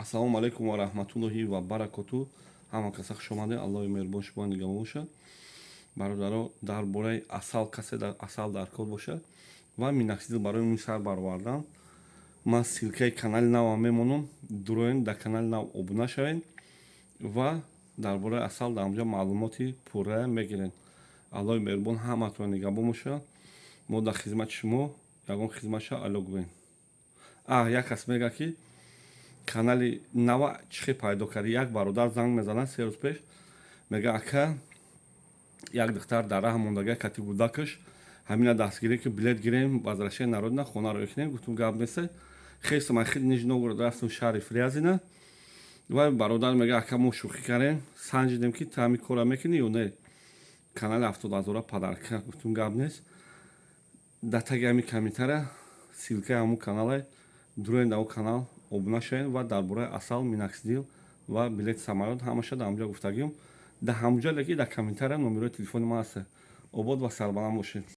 Ассалому алайкум ва раҳматуллоҳи ва баракоту. Ҳама каса хуш омадед. Аллоҳи меҳрубон шумо нигаҳбон бошад. Бародаро, дар бораи асал, касе асал дар кор бошад ва миноксидил барои мӯи сар баровардан, ман ссылкаи канали навам мемонам. Дуроен, дар канали нав обуна шавед ва дар бораи асал дар онҷа маълумоти пурра мегиред. Аллоҳи меҳрубон ҳаматон нигаҳбон бошад. Мо дар хизмати шумо, ягон хизмат ша, алло гӯед. А як кас мегӯяд, ки канали нава чӣ хел пайдо кардӣ? Як бародар занг мезанад 3 рӯз пеш, мегӯяд: «Ака, як духтар дар раҳ мондага, кати гудакаш, ҳамина дастгирӣ, ки билет гирем, возвращение на родина, хонаро кунем». Гуфтум: «Гап нест». Хестам, хел Нижний Новгород рафтам шаҳри Фрязино. Ва бародар мегӯяд: «Ака, мо шӯхӣ кардем, санҷидем, ки ту ҳамин корро мекунӣ ё не, канали 70 ҳазора подарка». Гуфтум: «Гап нест». Дар таги ҳамин комментария ссылкаи ҳамун канале, дуроен, дар он канал обуна шавед ва дар бораи асал, миноксидил ва билети самолёт ҳамаша дар ҳамҷо гуфтагием. Дар ҳамҷо леки дар комментария номерои телефони ман ҳаст. Обод ва сарбаланд бошед.